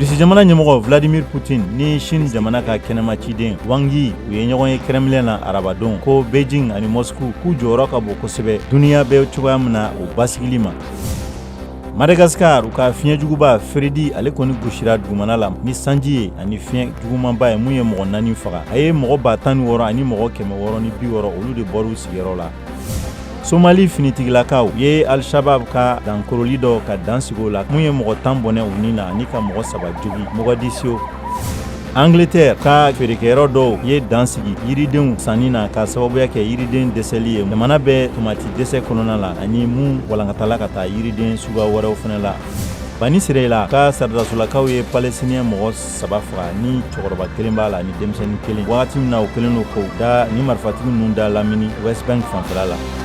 Rusi jamana ɲɛmɔgɔ Vladimir Putin ni Chine jamana ka kɛnɛma ciden Wang Yi, u ye ɲɔgɔn ye Kremlin na arabadon, ko Beijing ani Moscou k'u jɔyɔrɔ ka bon kosɛbɛ duniya bɛ cogoya min na, o basigili ma. Madagascar, u ka fiɲɛjuguba Freddy, ale kɔni gosira dugumana la ni sanji ye ani fiɲɛ jugumanba ye, mun ye mɔgɔ naani faga. A ye mɔgɔ 16 000 ani mɔgɔ 660, olu de bɔr'u sigiyɔrɔ la. Somali finitigilakaw ye Al-Shabab ka dankoroli dɔ ka dan sigi o la, mun ye mɔgɔ 10 bɔnɛ u ni na ani ka mɔgɔ saba jogi Mogadiscio. Angleterre ka feerekɛyɔrɔ dɔw ye dan sigi yiridenw sanni na ka sababuya kɛ yiriden dɛsɛli ye. Jamana bɛ tomati dɛsɛ kɔnɔna la ani mun walankatala ka taa yiriden suguya wɛrɛw fana la. Bani Sirela ka saradasolakaw ye Palestinien mɔgɔ saba faga, ni cɛkɔrɔba kelen b'a la ni denmisɛnnin kelen, wagati min na u kɛlen don k'o da ni marifatigi ninnu da lamini West Bank fanfɛla la.